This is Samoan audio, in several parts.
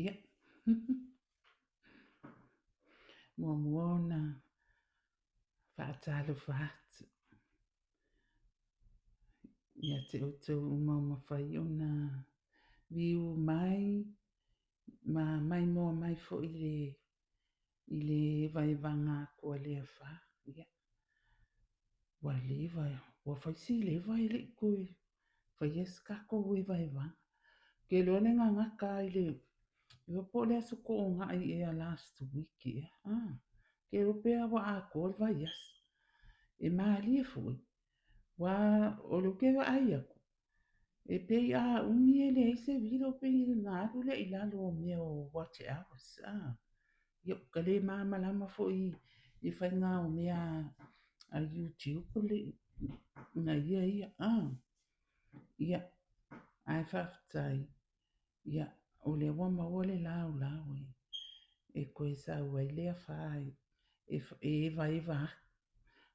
Ia. Muamua ona faatalofa atu ia te outou uma ua mafai ona viu mai ma maimoa mai foi i le i le evaevaga atu a le afa. Ia, ua leva, ua fai si leva e le i toe faia se tatou evaevaga. Ou te iloa le gagata i le, iloa po o le Aso Toonai ea last week ea, ah, ou te iloa pe ua atoa le vaiaso. E malie foi, aua o lea ou te vaai atu, E pei a umi e leai se vilo pei ona alu lea i lalo o mea o watch hours a. Ia ou te le malamalama foi i faiga o mea a YouTube le na ia ia a. Ia ae faafetai ia o lea ua maua le laolao e toe sau ai le afa e evaeva atu.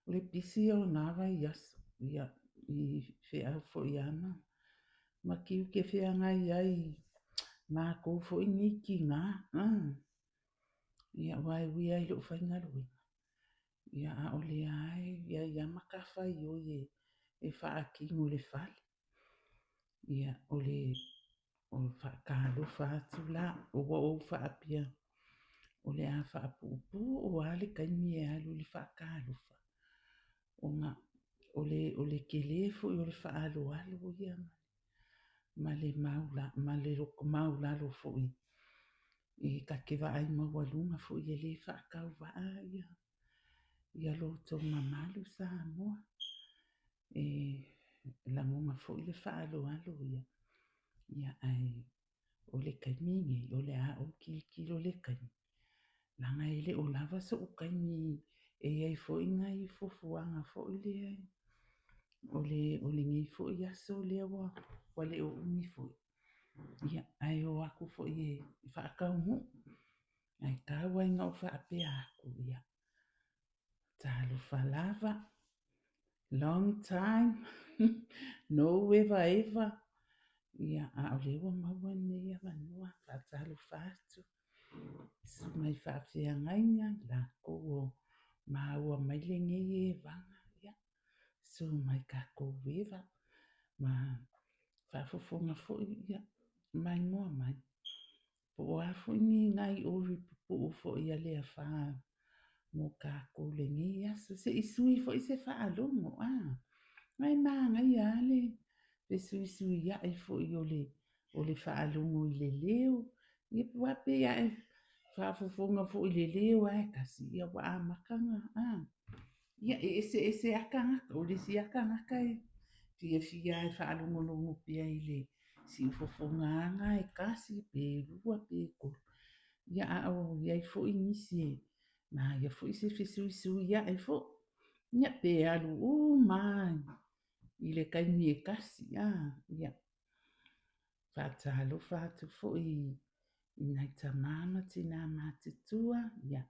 O le pisi ia o lena vaiaso, ia, i feau foi lava ma tiute feagai ai matou foi nei tina, ia, aua e ui lava i lou faigaluega, ia, a o lea lava e i ai lava matafaioi e faatino i le fale. Ia, o le faatalofa atu la, ua ou faapea o le a faapuupuu lava le taimi e alu i le faatalofa, ona o le, o le tele foi o le faaaloalo ia ma le ma le loto maualalo foi e ta te vaai maualuga foi e le faatauvaa ia, ia lo outou mamalu Samoa. E lagona foi le faaaloalo ia, ia ae o le taimi lenei o le a ou tilotilo i le taimi, leaga e le o lava so'u taimi e i ai foi nai fuafuaga foi lea o le, o lenei foi aso lea ua, ua le o umi foi, ia, ae o atu foi e faataunuu. Ae tau lava ina ou faapea atu, ia, talofa lava, long time, no evaeva, ia, a o lea ua maua lenei avanoa, faatalofa atu, susuga i faafeagaiga, i latou o maua mai lenei evaga, ia, susu mai tatou eva, ma faafofoga foi, ia, maimoa mai. Po o a foi ni nai ori pupuu foi a le afa mo tatou lenei aso. Se i sui foi se faalogo, a? Aua e manaia lava le fesuisuia'i foi o le, o le faalogo i le leo. Ia aua e pei a e faafofoga foi i le leo lava e tasi, ia ua amata ona, a? Ia, e eseese lava tagata. O le isi lava tagata e fiafia lava e faalogologo pea i le siufofoga lava lena e tasi pe lua pe tolu, ia a o i ai foi nisi e manaia foi se fesuisuiai foi, ia pe alu uma lava i le taimi e tasi, a, ia. Faatalofa atu foi i nai tama ma tina matutua, ia,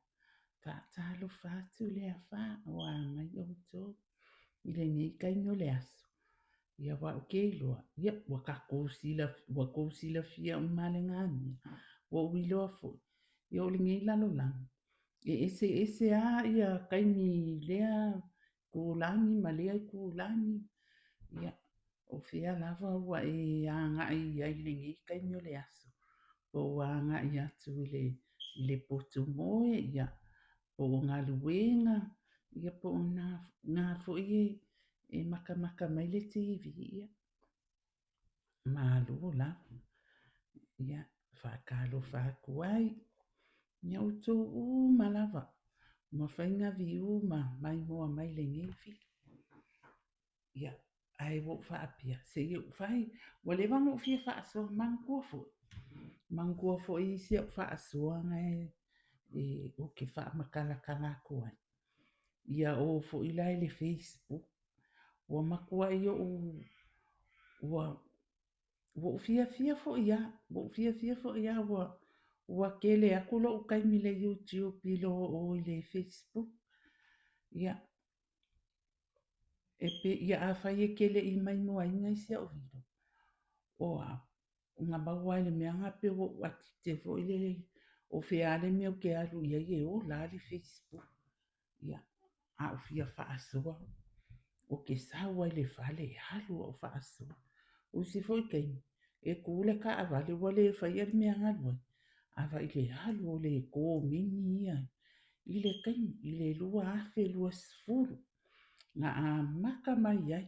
faatalofa atu le afa o a mai outou i lenei taimi o le aso. Ia aua ou te iloa, ia, ua tatou ua tou silafia uma lava lena mea. Ua ou iloa foi, ia o lenei lalolagi, e eseese lava ia taimi i lea itulagi ma lea itulagi, ia, o fea lava ua e agai i ai i lenei taimi o le aso, po ua agai atu i le, i le potu moe, ia, po o galuega, ia po o na, na foi e, e matamata mai le TV, ia, malo lava. Ia, faatalofa atu ai ia outou uma lava, ua mafai ona viu ma maimoa mai lenei fili. Ia, ae ua ou faapea, se i ou fai, ua leva ona ou fia faasoa, manatua foi, manatua foi isi au faasoa e, e, ou te faamatalatala atu ai. Ia o foi la i le Facebook. Ua matuai ou, ua, ua ou fiafia foi lava, ua ou fiafia foi lava, ua, ua tele atu lou taimi i le YouTube i lo o i le Facebook. Ia, e pe, ia afai e te le i maimoaina i si au video, o au. Na maua ai i le mea lena pei ua ou addicted foi lele, o fea lava le mea ou te alu i ai e ola lava le facebook. Ia, a ou fia faasoa, ou te sau lava i le fale e alu au faasoa. O isi foi taimi, e tu le taavale ua le faia le mea na alu ai, ae vaai i le alu o le komeni ia i le taimi i le 2020 na amata mai ai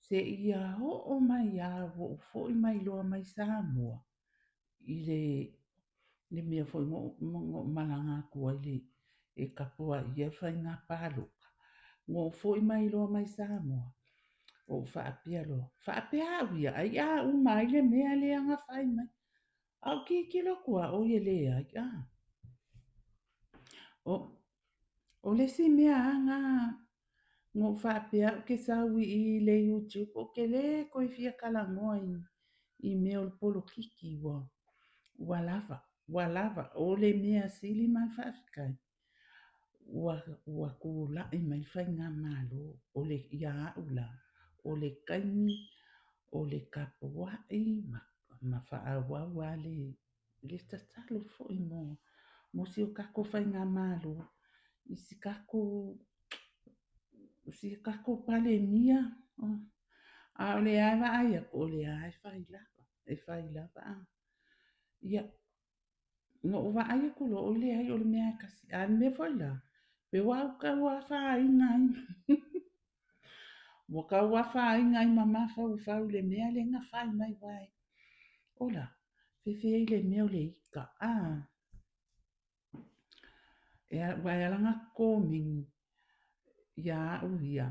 seia oo mai lava ua ou foi mai loa mai Samoa i le mea foi na ou malaga atu ai e tapuaia le faiga palota. Na ou foi mai loa mai Samoa, ou faapea loa, faapea au ia, ai a uma ai le mea lea na fai mai. Ae ou tilotilo atu lava, oi e leai. O le isi mea lava lena na ou faapea au ou te sau i i i le YouTube ou te le toe fia talanoa i mea o le polokiki ua lava, ua lava. O le mea sili ma le faafetai, ua tulai mai le faigamalo. O le, ia au la, o le taimi o le tapuai ma faaauau lava le tatalo foi mo si o tatou faigamalo i si tatou Palemia. A o lea lava e vaai atu, o lea lava e fai lava, e fai lava. Ia, na ou vaai atu loa, oi leai o le mea lava e tasi. A o le mea foi la, pei ua ou tau afaina ai, ua tau afaina ai ma mafaufau i le mea lea na fai mai, aua ola, fefe i le mea o le ika, a? Aua e ala ona komeni ia au ia,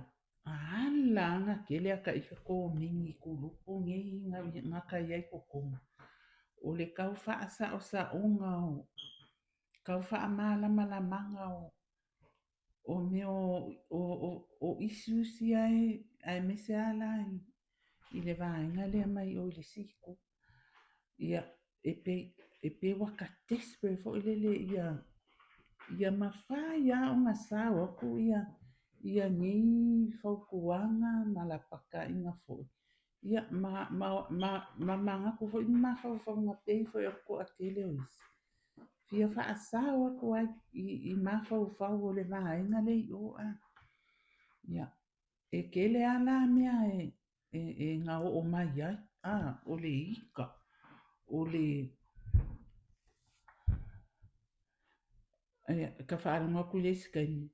a ala ona tele ata ita komeni i kulupu nei gata i ai i totonu, o le tau faasaosaoga o tau faamalamalamaga o mea o issues ia aemaise lava la i le vaega lea mai o i le isi itu. Ia, e pei, e pei ua ta desperate foi lele ia mafai lava ona sao atu ia nei fautuaga ma lapataiga foi, ia ma manatu foi ma mafaufauga pei foi o le toatele o isi, fia faasao atu ai i mafaufau o le vaega lea i o. Ia, e tele lava la mea e na oo mai ai, o le ika, o le... Ia, ta faalogo atu i le isi taimi,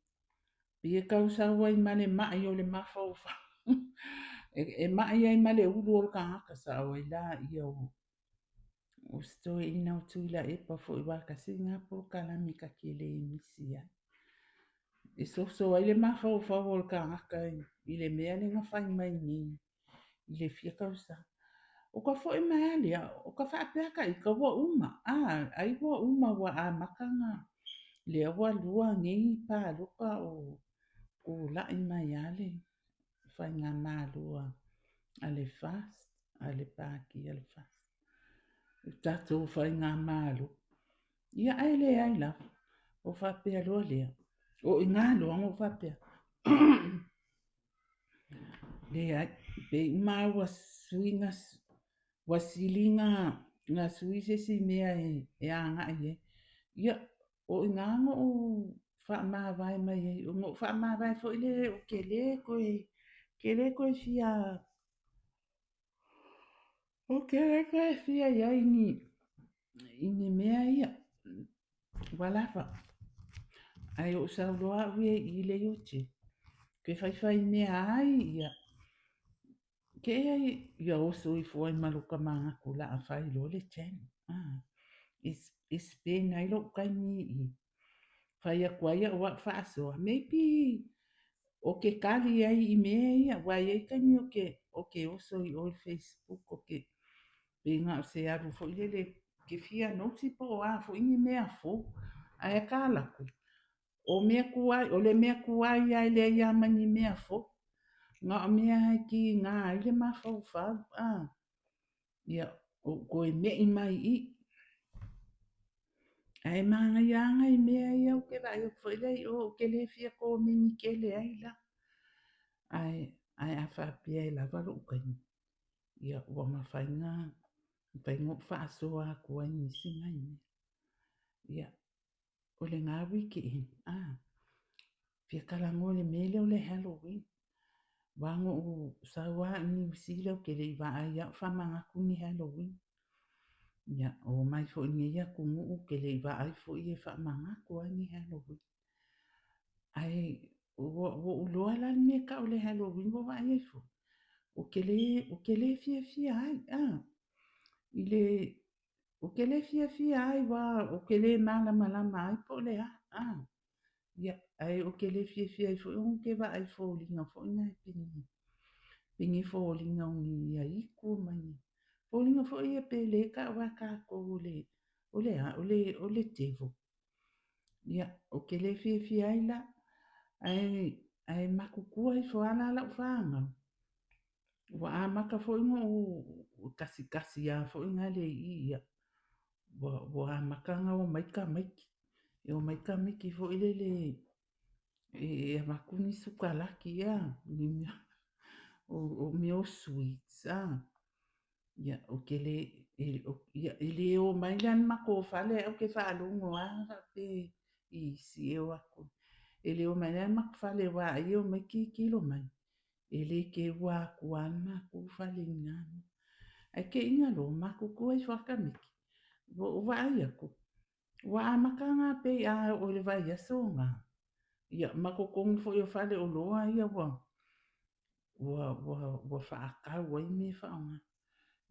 pei e tau sau ai ma le mai o le mafaufau, e mai ai ma le ulu o le tagata, sao ai laia o si toeaina o Tuilaepa foi, aua tasi lena polokalame ta te le misi ai. E soso ai le mafaufau o le tagata i le mea lea na fai mai nei i le fia tausaga. O ka foi mai a lea, o ka faapea ta ita ua uma, ai ua uma ua amata ona, lea ua lua nei palota o tulai mai lava le faigamalo a le FAST, a le Pati a le FAST, le tatou faigamalo. Ia ae leai lava, o faapea loa lea, o i ina loa na ou faapea, leai, pei uma lava ua sui ua sili ona sui se isi mea e agai i ai. Ia, o i ina na ou faamavae mai ai, na ou faamavae foi lele ou te le toe, te le toe fia, ou te le toe fia i ai i ni mea ia, ua lava. Ae ou sau loa au ia i le YouTube, toe faifai mea ai, ia, Ke ai ia oso ifo ai ma lota manatu o le a fai loa le channel. E spend ai lou taimi i fai atu ai au au faasoa. Maybe o ke tali ai i mea ia, aua e i ai taimi o ke oso i o i le Facebook, o ke pei na o se alu foi lele ke fia nosy po o a foi ni mea fou. Ae tala atu, o mea tuai, o le mea tuai lava e leai lava ma ni mea fou. Na o mea e tiga ai le mafaufau, a, ia, ou toe me'i mai i i. Ae manaia lava nai mea ia ou te vaai atu foi lea i o, ou te le fia komeni tele ai la. Ae a faapea e lava lou taimi, ia ua mafai ona Mafai ona ou faasoa atu ai i nisi nai mea. Ia, o lena weekend, a, fia talanoa i le mea lea o le Halloween. Aua na ou sau lava i Niu Sila ou te le i vaai lava o faamanatu ni Halloween. Ia, omai foi i lenei atunuu ou te le i vaai foi e faamanatu lava ni Halloween. Ae ua ou iloa la le mea e tau o le Halloween ua vaai ai foi, ou te le, ou te le fiafia ai, a, i le, ou te le fiafia ai aua ou te le malamalama ai po o le a, a. Ia, ae ou te le fiafia ai foi ona ou te vaai i foliga foi na e pei, pei ni foliga o ni aitu ma ni foliga foi ia pei le tau a tatou o le, o le a, o le, o le devil. Ia, ou te le fiafia ai la, ae, ae matutua ifo lava la lau fanau. Ua amata foi ona ou tasitasi lava foi na le i ia. Ua, ua amata ona omai tamaiti. E omai tamaiti foi lele e, e avatu ni sukalaki ea, ni mea, o, o mea o sweets, a. Ia, ou te le, e, ia, e le o mai la i le matou fale ae ou te faalogo lava faapea i isi e o atu. E le o mai la i le matou fale aua ai e omai tilotilo mai, e le keua atu lava le matou fale i na mea. Ae teiga loa, matutua ifo lava tamaiti, ua ou vaai atu, ua amata ona pei a oo i le vaiaso lena, ia ma totonu foi o faleoloa ia ua, ua, ua, ua faatau ai mea e faaaoga.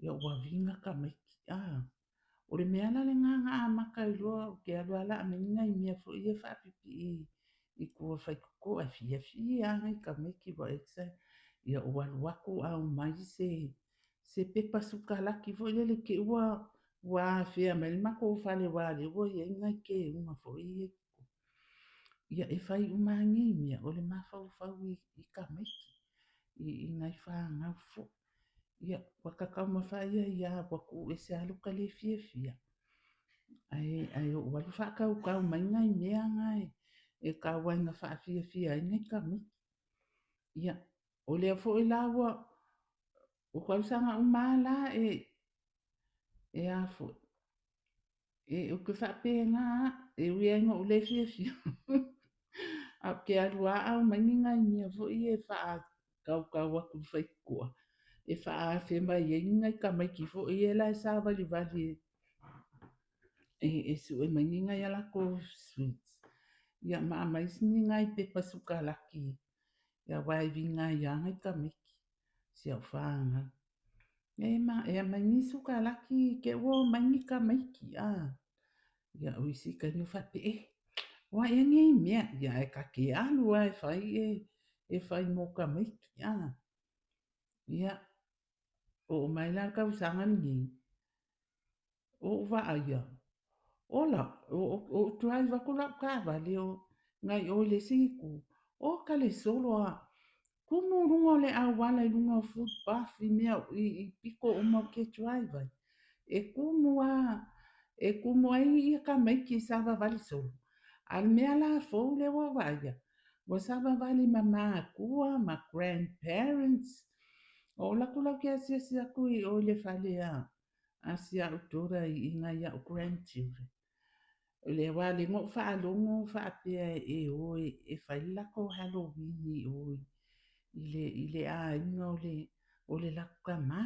Ia ua viga tamaiti. Ah, o le mea la lena na amata ai loa, ou te alu lava la aumai nai mea foi ia faapipii i tua faitotoa, e fiafia lava nai tamaiti ua excited. Ia ou alu atu aumai se, se pepa sukalaki foi lele te i ua, ua afea mai le matou fale aua o lea ua i ai nai keuga foi ia i tua. Ia e fai uma lava nei mea, o le mafaufau i, i tamaiti, i, i nai fanau foi. Ia, ua ta taumafai ai lava ua tuu ese lava lota le fiafia, ae, ae ou alu faatautau mai nai mea na e, e tau ai ina faafiafia ai nai tamaiti. Ia, o lea foi la ua, o tausaga uma lava la e, e a foi, E, ou te faapena lava, e ui lava ina ou le fiafia, ae ou te alu lava aumai ni nai mea foi ia e faatautau atu i le faitotoa, e faaafe mai ai ni nai tamaiti foi ia la e savalivali e, e sue mai ni nai a latou sweets, ia ma aumai ni nai pepa sukalaki, aua e viga ai lava nai tamaiti, si au fanau. E ma, e aumai ni sukalaki te ua omai ni tamaiti, a. Ia, o isi taimi o faapea, e, o a ea nei mea? Ia, ae ta te alu lava e fai e, e fai mo tamaiti, a. Ia, oo mai la le tausaga lenei, Ou vaaia, ola, ou drive atu lau taavale o nai o i le isi itu, oka le solo a tumu i luga o le auala i luga o footpath i mea i, i pito uma ou te drive ai. E tumu a, e tumu ai ia tamaiti e savavali solo. A o le mea la fou lea ua ou vaaia, ua savavali ma matua ma grandparents. O alu atu la ou te asiasi atu i o i le fale a a si a'u daughter i nai a'u grandchildren, o lea aua o lea na ou faalogo faapea e o e fai le latou Halloween i o i le, i le aiga o le, o le latou tama,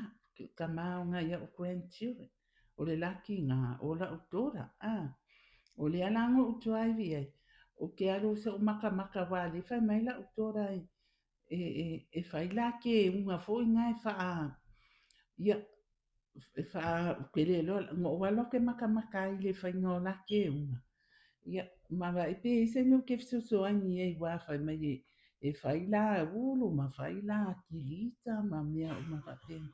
tama o nai a'u grandchildren, o le la tina o la'u daughter, a. O lea la na ou drive i ai, ou te alu se i ou matamata aua o lea e fai mai la'u daughter e, e, e, e fai la keuga foi na e faa, ia, e faa, ou te le iloa, na ou alu ou te matamata ai i le faiga o la keuga, ia, ma vaai pe i ai se mea ou te fesoasoani ai aua fai mai e, e fai la ulu ma fai la kilita ma mea uma faapena.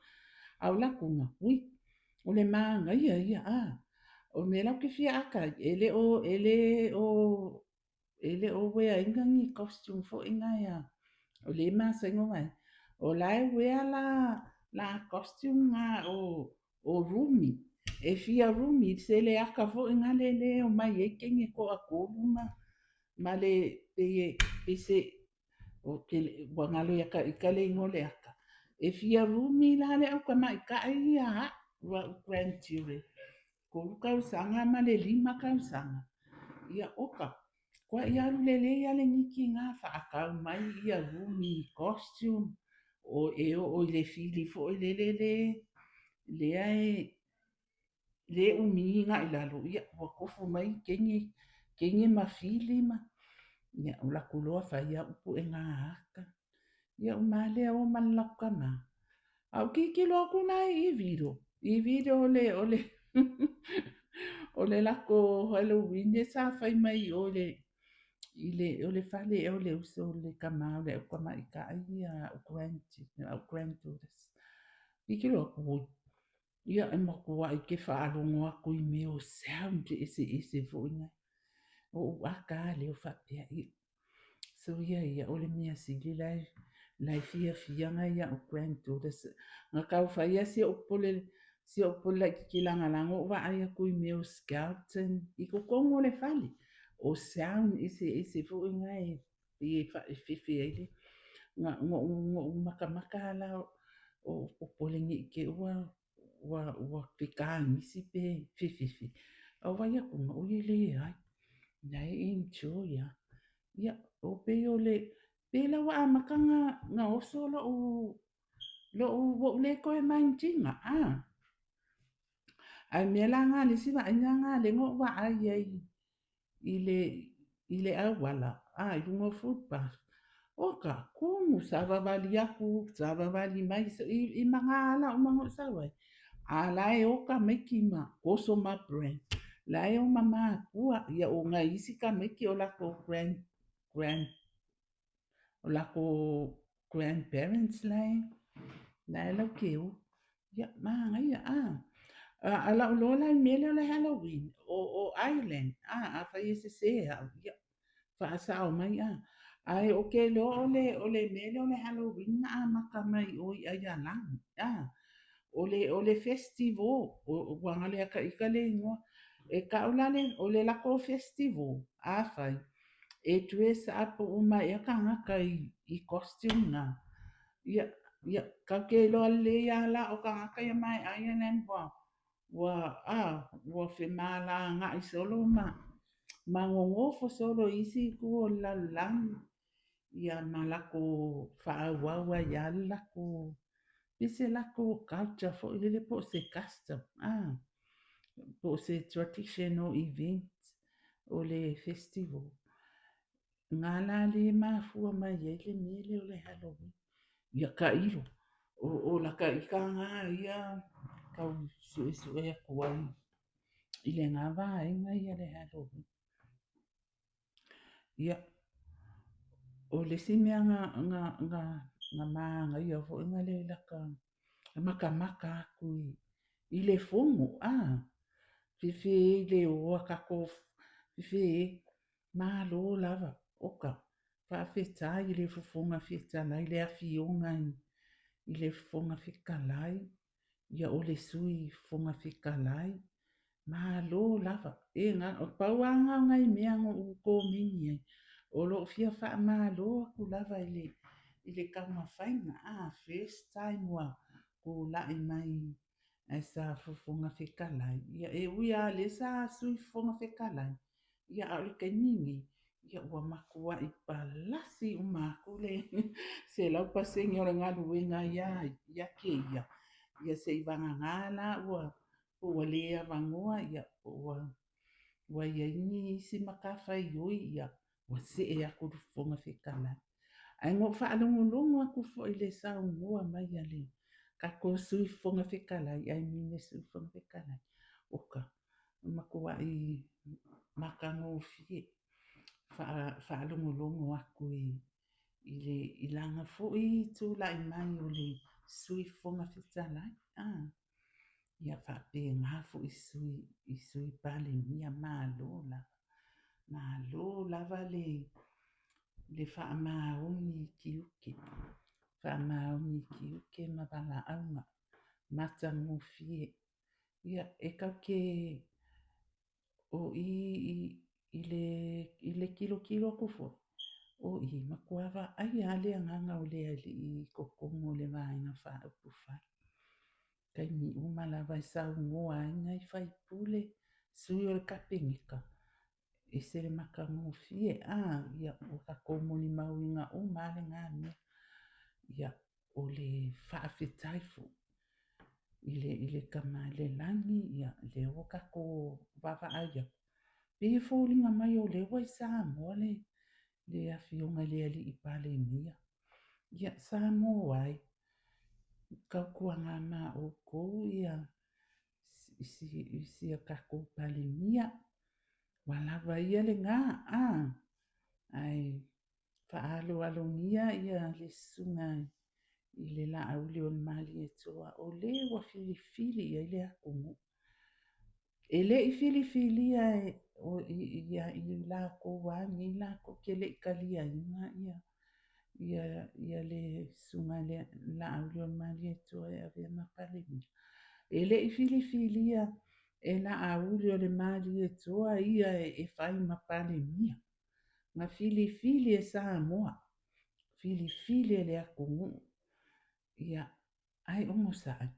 A o latuga, ui, o le manaia ia, a, o le mea la ou te fia ata ai, e le o, e le o, e le o wear ina ni costume foi na ea, o lea e masani ona vaai, o la e wear la, la costume na o, o rumi, e fia rumi se le aka foi na le le omai ai teine toatolu ma, ma le, pei e, pei se, ou te le, ua galo ia te ita le igoa o le aka, e fia rumi la le au tamaitai ia a'u. a'u grandchildren, 3 tausaga ma le 5 tausaga. Ia oka, kua'i alu lelei a le gikiga faatau mai ia lumi costume o e oo i le fili foi lele le lea e lē umi agai lalo, ia ua tofu mai teine teine ma fili ma ia o latou loa fai a upuega ata. Ia uma lava lea o ma le latou tamā. A ou tilotilo atu la i video, i video o le latou Halloween lea sa fai mai i o i le o le fale ea o le uso o le tamā o le au tamaitai ia a'u granddaughters. Tilotilo atu, oi, ia e matuai te faalogo atu i mea o sound eseese foi na ou ata lava lea faapea, ia soia ia o le mea sili la e fiafia nai a'u granddaughters. Na tau fai a si o'u popole laitiiti lagalago o'u vaai atu i mea o skeleton i totonu o le fale o sound eseese foi na e pei e fefe ai le na o'u matamata a la o popole nei te i ua fetagisi pe fefefe ae ou vaai atu, oi, e leai, la e enjoy lava. Ia o pei o le pei la ua amata na oso lo'u ua ou le toe mind ina ae mea la na le isi vaaiga na lea na ou vaai ai i le auala i luga o footpath, oka tumu savavali atu savavali mai i magaala uma na ou sau ai a la e o tamaiti ma toso ma pram la e o ma matua. Ia o nai isi tamaiti o latou grand grand o latou grandparents la e laute o. Ia manaia a la'u loa la i mea lea o le Halloween o Ireland afai e sesē a'u, ia faasa'o mai ae ou te iloa o le mea lea o le Halloween na amata mai o i Aialagi o le festival ua galo ia te ita le igoa e ta'u la o le latou festival afai e dress up uma ai ea tagata i costume na. Ia tatou te iloa lelei lava la o tagata ia mai Ireland ua femalaga'i solo ma nonofo solo i isi itu o le lalolagi, ia ma latou fa'aauau ai lava le latou pei se latou culture foi lele po o se custom po o se traditional event o le festival na la le mafua mai ai le mea lea o le Halloween. Ia tailo o lata ita na ia tau su'esu'e atu ai i lena vaega ia le Halloween. Ia o le isi mea na manaia foi na le lata matamata atu i le fono fefe i le o a tatou fefe malo lava oka. Faafetai i le Fofoga Fetalai le afioga i le Fofoga Fetalai, ia o le Sui Fofoga Fetalai, malo lava e na pau lava na o nai mea na ou komeni ai o lo'o fia faamalo atu lava i le taumafaiga first time ua tula'i mai ae sa Fofoga Fetalai. Ia e ui lava lea sa Sui Fofoga Fetalai, ia a o le taimi lenei ia ua matua'i palasi uma atu le 100% o le galuega ia te ia. Ia se'i vagana la ua po ua lē avanoa, ia po ua i ai nisi matafaioi, ia ua se'e atu le Fofoga Fetalai. Ae na ou faalogologo atu foi i le saunoa mai a le tatou Sui Fofoga Fetalai, I mean le Sui Fofoga Fetalai, oka matua'i matagofie faalogologo atu i lana foi tula'i mai o le Sui Fofoga Fetalai ia faapena foi sui i Sui Palemia. Malo lava, malo lava le faamaoni i tiute, faamaoni i tiute ma valaauga matagofie. Ia e taute o i le tilotilo atu foi o i matua vaaia lava le agaga o le Alii i totonu o le Vaega Faaupufai. Taimi uma lava e saunoa ai nai faipule, sui o le Kapeneta, ese le matagofie. Ia, ua tatou molimauina uma lava lena mea. Ia, o le faafetai foi i le Tama i le lagi, ia, lea ua tatou vaavaai atu, pei e foliga mai o lea ua i Samoa le Afioga i le Alii Palemia. Ia, Samoa e, tautuana ma outou ia si a tatou Palemia, ua lava ia lena, ae faaaloalogia ia le susuga i le Laaulialemalietoa, o le ua filifili i ai le atunuu. E le i filifilia e i latou lava nei latou te le i taliaina le susuga i le Laaulialemalietoa e avea ma Palemia. E le i filifilia e Laaulialemalietoa ia e fai ma Palemia. Na filifili e Samoa, filifili e le atunuu. Ia, ae onosai,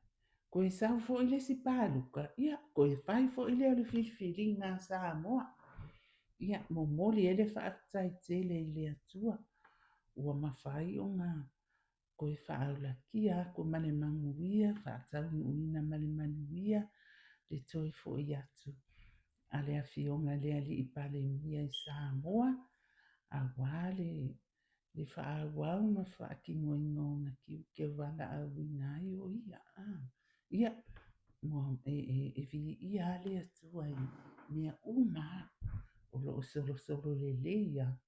toe sau foi le isi palota, ia, toe fai foi lea o le filifiliga a Samoa. Ia, momoli ai le faafetai tele i le Atua ua mafai ona toe faaolatia atu ma le manuia, faataunuuina ma le manuia le toe foi atu a le Afioga i le Alii Palemia i Samoa, aua le faaauau ma faatinoina o ona tiute ua valaauina ai o ia. Ia, e viia lava le Atua i mea uma lava o lo o solosolo lelei lava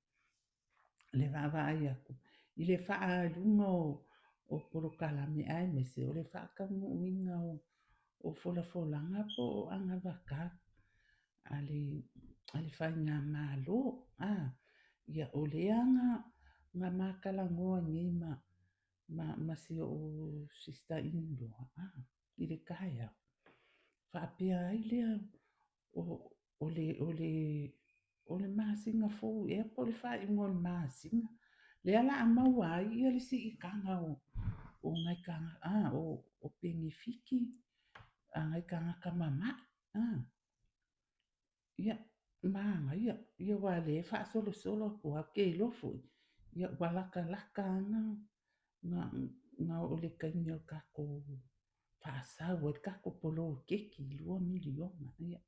le vaavaai atu i le faaaluga o polokalame aemaise o le faataunuuina o folafolaga po o anavatau a le faigamalo. Ia, o lea na ma talanoa nei ma si ou sister-in-law i le taeao, faapea ai lea, o le masina fou ea po o le faaiuga o le masina, lea o le a maua ai le siitaga o nai tagata, o penefiti a nai tagata mamai. Ia, manaia, aua o lea e faasolosolo atu lava, ou te iloa foi, ua latalata lava ona oo i le taimi o le tatou faasau ai le tatou poloketi $2 miliona. Ia,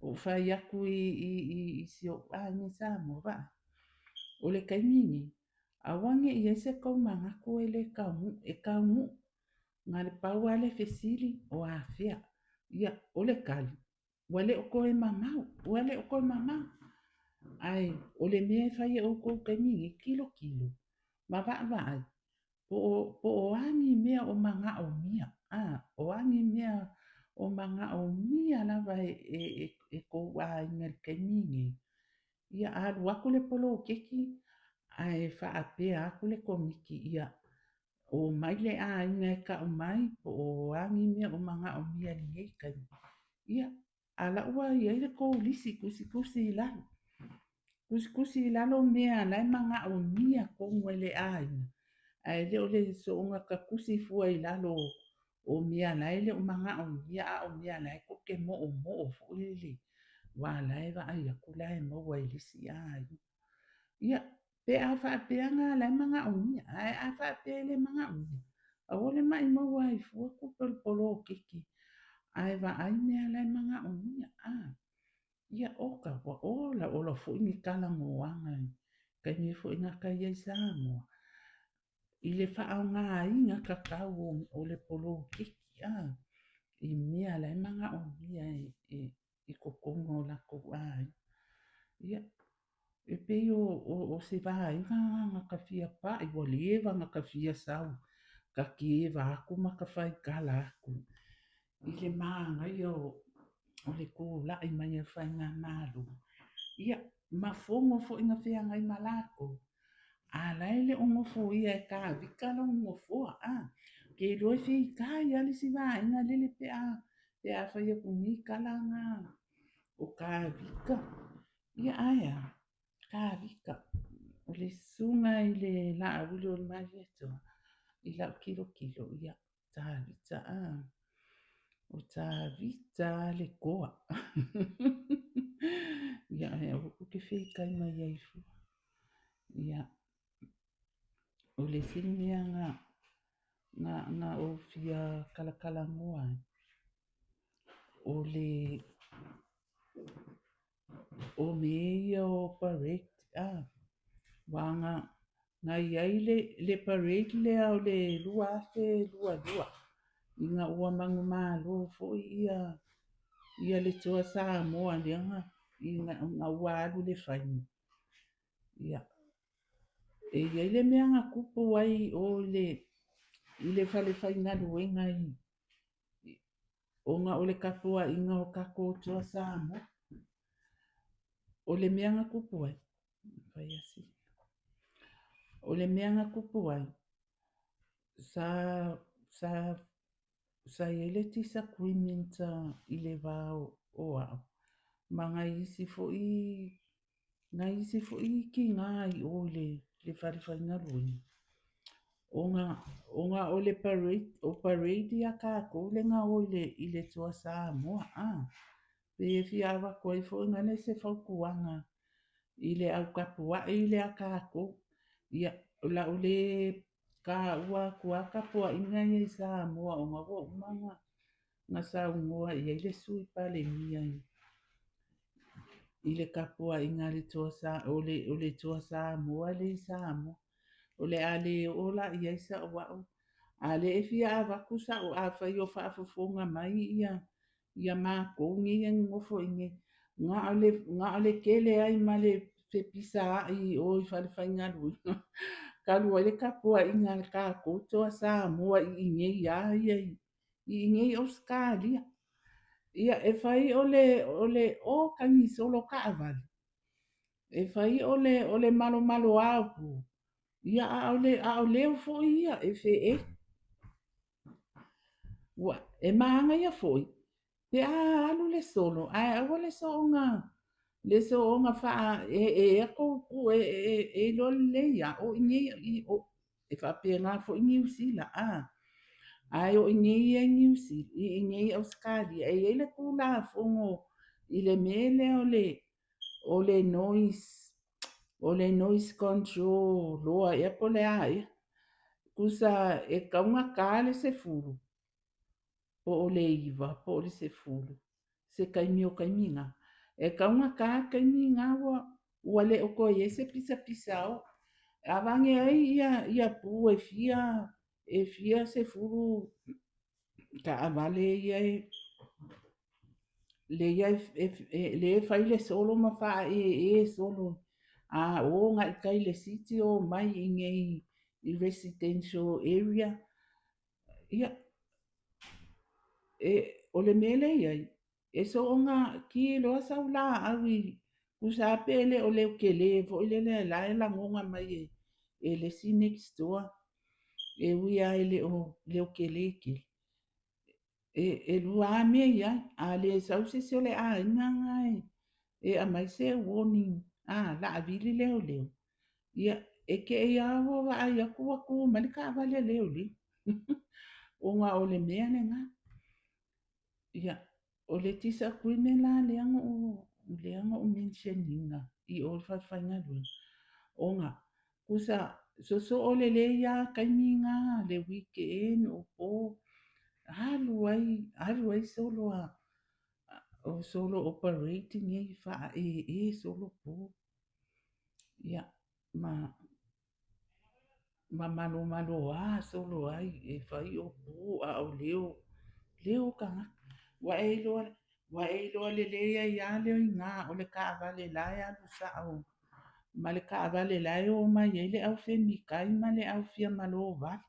ua ou fai atu i si ou aiga i Samoa, vaai, o le taimi lenei, aua ne i i ai so tou manatu e le taunuu, e taunuu. Na o le pau lava le fesili, o afea? Ia, o le tali, ua le o toe mamao, ua le o toe mamao. Ae o le mea e fai e outou i le taimi lenei, tilotilo ma vaavaai po o a ni mea o manaomia, o a ni mea o manaomia lava e tou aiga i le taimi lenei. Ia alu atu le poloketi ae faapea atu le Komiti, ia omai le aiga e tau mai po o a ni mea o manaomia i lenei taimi. Ia, a o la ua i ai le tou lisi, tusitusi i lalo. Tusitusi i lalo mea o la e manaomia tonu e le aiga, ae le o le soona tatusi fua i lalo o mea la e le o manaomia, a o mea la e tou te moomoo foi lele, aua o la e vaai atu o la e maua e le isi aiga. Ia, pe a faapea na o la e manaomia, ae a faapea e le manaomia, aua le maumauina ai fua tupe o le poloketi, ae vaai mea la e manaomia. Ia, oka, ua ola ola foi ni talanoaga i taimi foi na ta i ai i Samoa, i le faaaogaina tatau o le poloketi i mea la e manaomia i totonu o latou aiga. Ia, e pei o se vaega lena na ta fia pai, ua leva ona ta fia sau, ta keva atu ma ta faitala atu i le manaia o le tulai mai o le faigamalo, ia, ma fono foi na feagai ma latou, a o la e le o nofoia e Tavita lona nofoa. Ou te iloa e feitai lava le isi vaega lele pe a fai atu nei tala na o Tavita. Ia ae a? Tavita, o le susuga i le Laauli o le Malietoa, i lau tilotilo, ia, Tavita. O Tavita le koa. Ia, e aua kou te feikai mai ai fua. Ia, o le isi mea na ou fia talatalanoa ai, o le o mea ia o parade, aua na i ai le parade lea o le 2022, ina ua manumalo foi le Toa Samoa lea ina ua alu i le final. Ia, e i ai le mea na tupu ai i o i le falefaigaluega ona o le tapuaiga o tatou Toa Samoa. O le mea na tupu ai, o le mea na tupu ai, sa i ai le disagreement i le va o au ma nai isi foi tina i o i le falefaigaluega, ona o le parade, o parade a tatou lea na o i le Toa Samoa. Pe e fia avatu ai foi nale se fautuaga i le au tapuai lea a tatou. Ia, o le a ou le taua atu lava tapuaiga ia i Samoa ona ua uma ona saunoa i ai le Sui Palemia i le tapuaiga a le o le Toa Samoa lea i Samoa. O le a le oo la i ai sau au, a o lea e fia avatu sau, afai o faafofoga mai ia matou nei e nonofo i inei, na o le tele ai ma le fepisaai i o i falefaigaluega, talu ai le tapuaiga a le tatou Toa Samoa i inei lava ia i inei i Ausetalia. Ia, e fai o le o tagi solo taavale, e fai o le malomaloa o pu, ia a o leo foi ia e feei. Ua, e manaia foi pe a alu le solo, ae aua le soona faaeeina tou pu e iloa lelei lava, o i inei, e faapena foi Niu Sila, ae o i inei ia i Niu Sila, i inei i Ausetalia, e i ai le Tulafono i le mea lea o le noise, o le noise control law ea po o le a ea. Tusa e tatau ona ta le 10, po o le 9, po o le 10, se taimi o taimi na. E tatau ona ta le taimi na ua le o toe i ai se pisapisa o. A vane ai ia pu e fia sefulu taavale ia lea e fai le solo ma faaee solo a o agai i tai i le city o mai i inei i residential area. Ia, o le mea lea e i ai, e soona ki loa sau laau i tusa lava pe le o leotelē foi lele la e lagona mai e le isi next door, e ui lava e le o leotelē tele. E lua lava mea e i ai, a le sau se isi o le aiga na e aumai se warning, o le a vili leoleo, ia e te i lava ua vaai atu ua tu mai le taavale a leoleo. Ona o le mea lena. Ia, o le disagreement la lea na ou mention ina i o i le falefaigaluega, ona tusa sosoo lelei lava taimi na, le weekend o po, alu ai solo o solo o parade nei, faaee solo po. Ia, ma malomaloa solo ai e fai o pu a o leo, leo o tagata. Ua e iloa lelei ai lava le iga o le taavale la e alu sao ma le taavale la e omai ai le aufemitai ma le aufiamalo vale.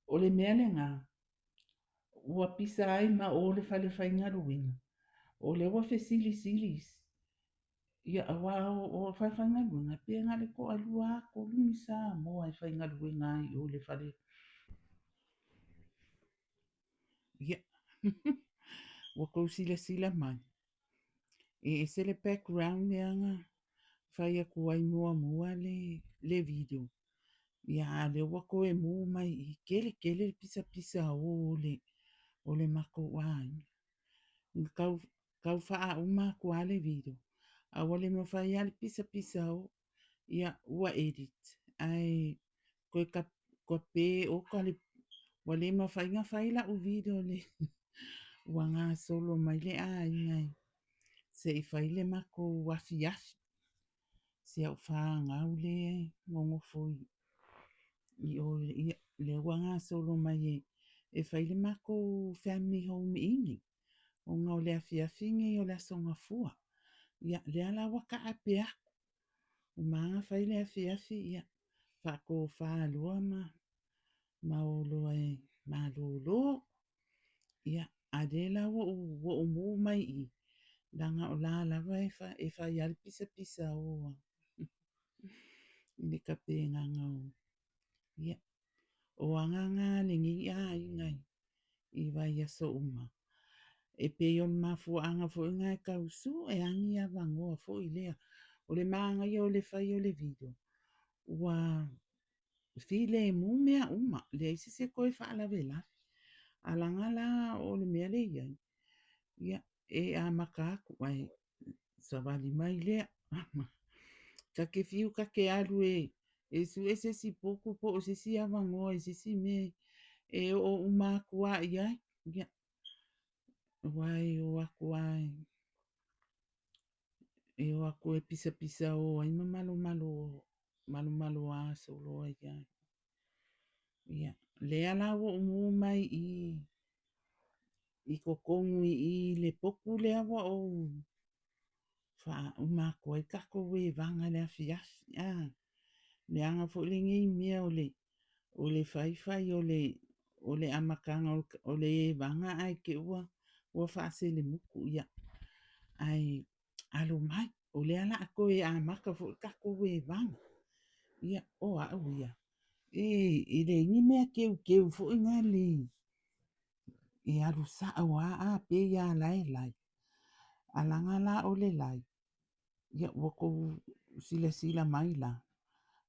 O le mea lena, ua pisa ai ma o le falefaigaluega, o lea ua fesilisili isi. Ia, aua o le falefaigaluega, pe na o le toalua lava tolu ni Samoa e faigaluega ai i o i le fale. Ia, ua tou silasila mai, e ese le background lea na fai atu ai muamua le video. Ia, a o lea ua toe mu mai i i. Tele tele le pisapisa o o le o le matou aiga. Na tau, tau faauma atu lava le video, a ua le mafai lava le pisapisa o, ia ua edit, ae toe tape oka le, ua le mafai ona fai lau video le ua gasolo mai le aiga e se i fai le matou afiafi. Si au fanau lea e nonofo i o, ia, lea ua gasolo mai e fai le matou family home evening, ona o le afiafi nei o le Aso Gafua. Ia, lea la ua taape atu, uma lava ona fai le afiafi, ia, faatofa loa ma o loa e malolo. Ia, a lea la ua ou, ua ou mu mai i i, leaga o la lava e, e fai lava le pisapisa o i le tapenaga o, ia, o aga na a lenei aiga i vaiaso uma. E pei o le mafuaaga foi lena e tau sue lava ni avanoa foi lea. O le manaia o le fai o le video, ua filemu mea uma, leai se isi e toe faalavelave. A laga la o le mea lea e i ai, ia, e amata atu ae savali mai lea. Ta te fiu ta te alu e sue se isi potu po o se isi avanoa i se isi mea e oo uma atu lava i ai. Ia, aua e o atu lava e o atu e pisapisa o ai ma malomalo malomaloa solo ai lava. Ia, lea la ua ou mu mai i i totonu i i le potu lea ua ou faauma atu ai tatou evaga i le afiafi. A, leaga foi lenei mea o le o le faifai o le o le amataga o le evaga ae te i ua ua faaselemutu. Ia, ae alo mai, o lea o le a toe amata foi le tatou evaga. Ia, o au ia, e, e leai ni mea teuteu foi na le e alu sao lava a pei lava la e live. A laga la o le live, ia ua tou silasila mai la,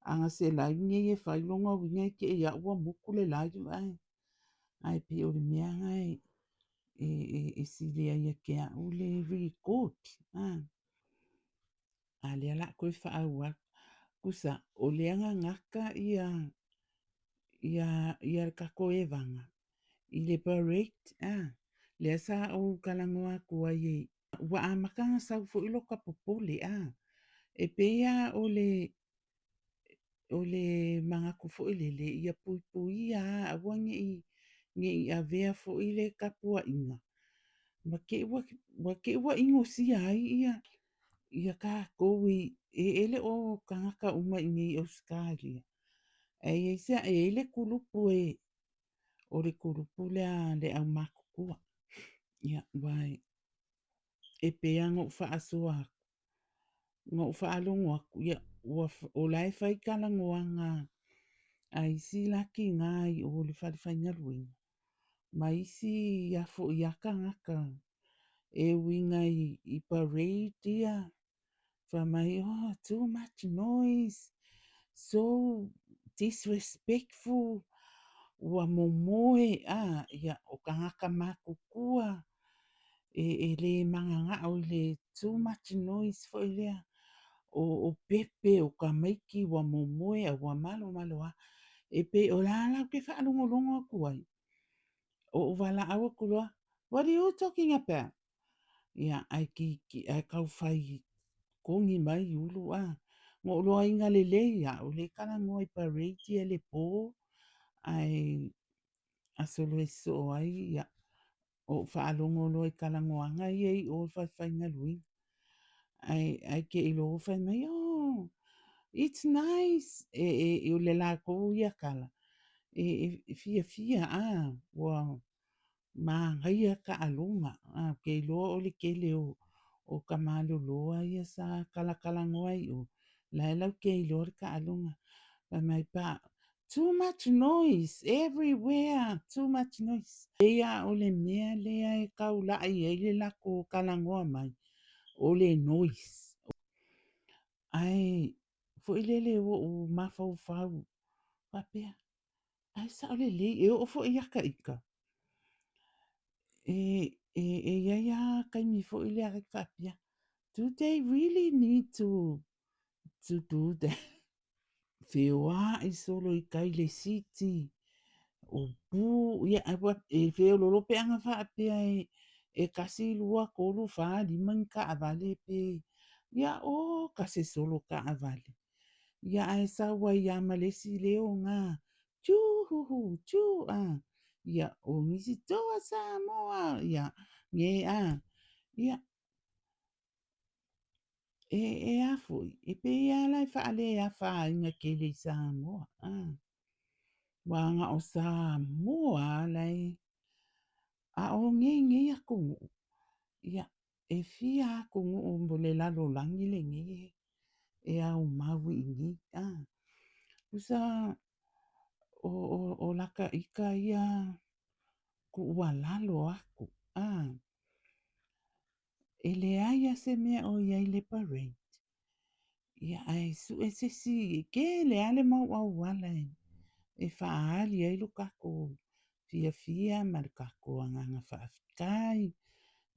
ana se live nei e fai lona uiga e te i lava ua mutu le live ae, ae pei o le mea lena e, e, e, e sili ai ia te au le record. A, a lea o le a toe faaauau. Tusa, o lea na gata ia, ia, ia le tatou evaga i le parade, a, lea sa ou talanoa atu ai e, ua amata ona sau foi lota popole, a, e pei lava o le, o le manatu foi lele ia puipuia lava aua ne i, ne i avea foi le tapuaiga ma te i ua, ua te i ua inosia ai ia, ia tatou i, e, e le o tagata uma i inei i Ausetalia. Ae i ai se, e i ai le kulupu e, o le kulupu lea a le aumatutua. Ia, aua e, e pei lava ona ou faasoa atu, na ou faalogo atu, ia, ua, o la e fai talanoaga a isi la tiga i o le fale faigaluega, ma isi a foi a tagata e uiga i parade ia, fai mai, oh, too much noise, so disrespectful, ua momoe, a, ia, o tagata matutua, e, e le mananao i le too much noise foi lea, o, o pepe, o tamaiti ua momoe a ua malomalo lava. E pei o la la ou te faalogologo atu ai, o ou valaau atu loa, what are you talking about? Ia, ae ki, ae tau fai kogi mai Ulu a. Na ou loaina lelei au lea e talanoa i parade ia le po, ae aso loa e sosoo ai, ia, ou faalogo loa i talanoaga ia i o i le falefaigaluega. Ae, ae te i loa ua fai mai, oh, it's nice. E, e, o le latou ia tala, e, e fiafia, a, ua, Manaia taaloga, ou te iloa o le tele o tamaloloa ia sa talatalanoa i o, la e latou iloa le taaloga. Fai mai pa, too much noise everywhere, too much noise. Pei lava o le mea lea e taulai ai le latou talanoa mai, o le noise. Ae foi lele ua ou mafaufau faapea, Ae sao lelei, e oo foi ia ta ita. E, e, e i ai lava taimi foi lea e faapea, do they really need to do that? Feoa'i solo i tai le city, upu, ia, e feololo pe ana faapea e, e 1, 2, 3, 4, 5 ni taavale pe, ia, oka se solo taavale. Ia, ae sau ai lava ma le isi leo na, tūhuhu, tū, a, ia, o nisi, Toa Samoa, ia, ne, a, ia, e, e a foi, e pei lava la e faaleafaina tele i Samoa, a, ua na o Samoa lava la e, a o nei nei atunuu, ia, e fia atunuu mo le lalolagi lenei e, e aumau i inei, a, tusa o, o, o lata ita ia tuualalo atu, a, e leai lava se mea o i ai le parade. Ia, ae sue se isi, e tele lava le mau auala e, e faaali ai lo tatou fiafia ma le tatou agaga faafetai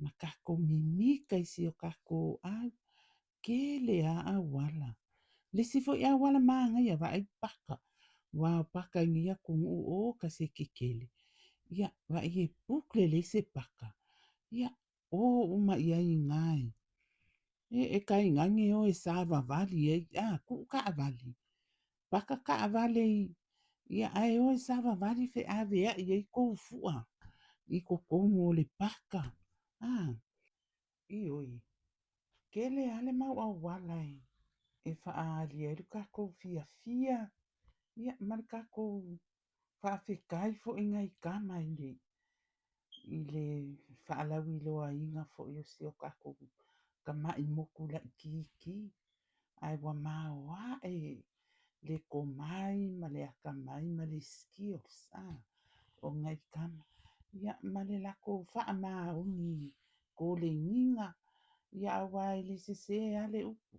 ma tatou mimita i si o tatou au. Tele lava auala. Le isi foi auala manaia, vaai paka. Aua o paka i nei atunuu, oka se tetele. Ia, vaai e book lelei se paka. Ia, o uma i ai i ina e. E, e tainane o e savavali ai, a, tuu taavale. Paka taavale i, ia, ae o e savavali feaveai ai tou fua i totonu o le paka. A, ioe, tele lava le mau auala e, e faaali ai lo tatou fiafia, ia, ma le tatou faafetai foi nai tama i le, i le faalauiloaina foi o si o tatou tama'i motu laitiiti, ae ua maoae le tomai ma le atamai ma le skills a o nai tama, ia, ma le latou faamaoni koleniga, ia, aua e le sesē lava le upu,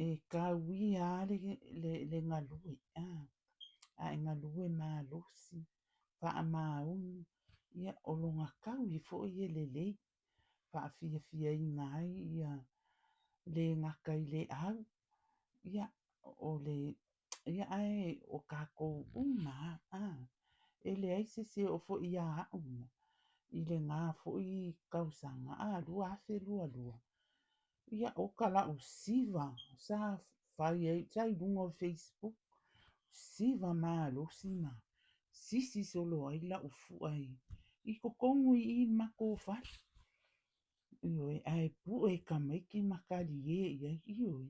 e tauia lava le, le, le galue, a, a e galue malosi, faamaoni, ia, o lona taui foi e lelei, faafiafiaina ai ia le gata i le au, ia, o le, ia, ae o tatou uma lava, a, e leai se isi e oo foi ia au ia, i lena foi tausaga, a, 2022, ia, oka la'u siva sa fai ai, sa i luga o Facebook, siva malosi ma sisi solo ai la'u fu'a i, i totonu i i i le matou fale. Ioe, ae pue tamaiti ma talie i ai, ioe,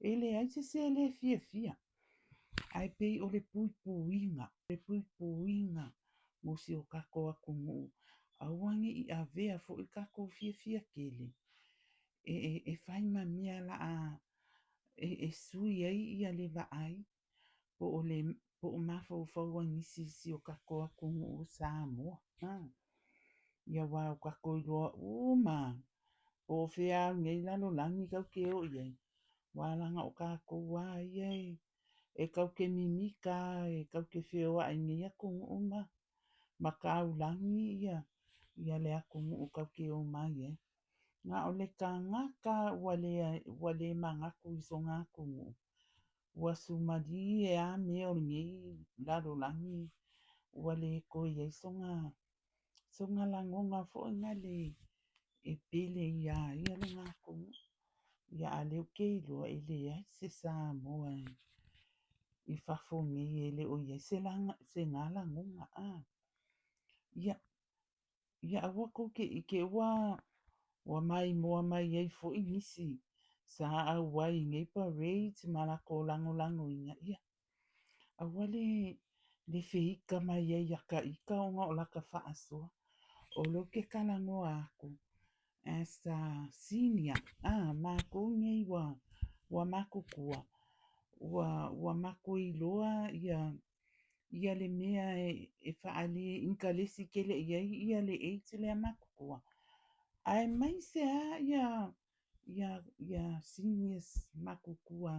e leai se isi e le fiafia, ae pei o le puipuiga, le puipuiga mo si o tatou atunuu, aua ne i avea foi le tatou fiafia tele e, e, e fai ma mea o le a e, e sui ai ia le vaai po o le po o mafaufau a nisi i si o tatou atunuu o Samoa. A. Ia aua ua tatou iloa uma lava, po o fea lava o lenei lalolagi tatou te o i ai, aua leaga o tatou lava ia e, e tatou te mimita lava, e tatou te feoai i nei atunuu ma, ma taulagi ia, ia le atunuu tatou te omai ai. Na o le tagata ua le, ua le manatu i sona atunuu, ua sumalie lava mea o lenei lalolagi ua le toe i ai sona, sona lagona foi nale e pele iā ia lona atunuu. Ia a o lea ou te iloa e leai se Samoa i fafo nei e le o i ai se, se na lagona. A, ia, ia aua tou te ʻike ua, ua maimoa mai ai foi nisi sa auai i nei parades ma latou lagolagoina, ia, aua le, le feika mai ai ia ta ita ona o lata faasoa. O lea ou te talanoa atu as a senior, a, matou nei ua, ua matutua, ua, ua matou iloa ia, ia le mea e, e faale inkalesi tele i ai ia le age lea matutua, aemaise lava ia, ia, ia seniors matutua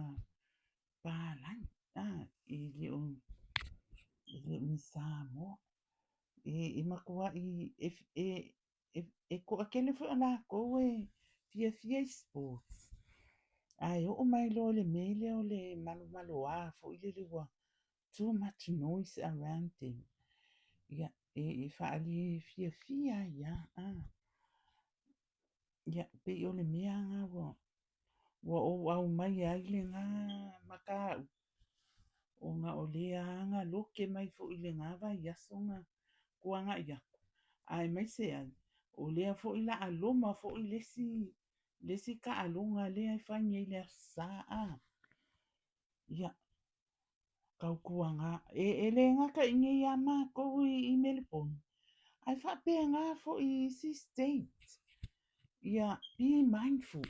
palagi, a, e le o, e le o ni Samoa. E matuai e toatele foi o latou e fiafia i sports, ae oo mai loa i le mea lea o le malomaloa foi lele ua too much noise around them, ia, e faaale fiafia ai lava. Ia, pei o le mea lena ua ou aumaia ai lena mataupu, ona o lea lava na lote mai foi i lena vaiaso na tuanai atu, aemaise ai o lea foi o le a loma foi le isi taaloga lea e fai nei i le Aso Sa a. Ia, tautuana, e le gata i inei ia matou i Melepona, ae faapena foi i isi state. Ia, be mindful,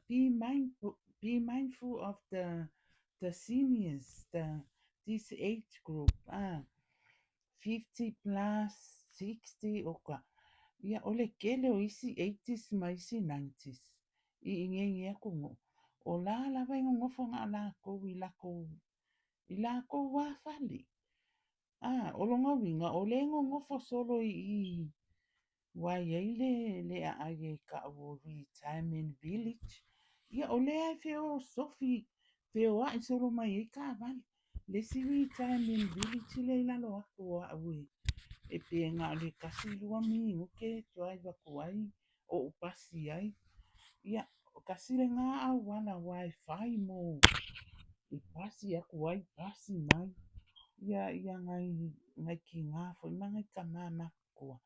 be mindful of the seniors, this age group, 50 plus, 60, oka. Ia, o le tele o isi 80s ma isi 90s i inei nei atunuu, o la lava e nonofo na o latou i latou lava fale. O lona uiga, o lea e nonofo solo i i, ua i ai le aai e tau o retirement village. Ia, o lea e feosofi, feoai solo mai ai taavale. Le isi retirement village lea i lalo atu o au e pe na o le 1-2 minute e drive atu ai ou pasi ai. Ia, tasi lena auala aua e fai mo e pasi atu ai, pasi mai. Ia nai tina foi ma nai tama matutua.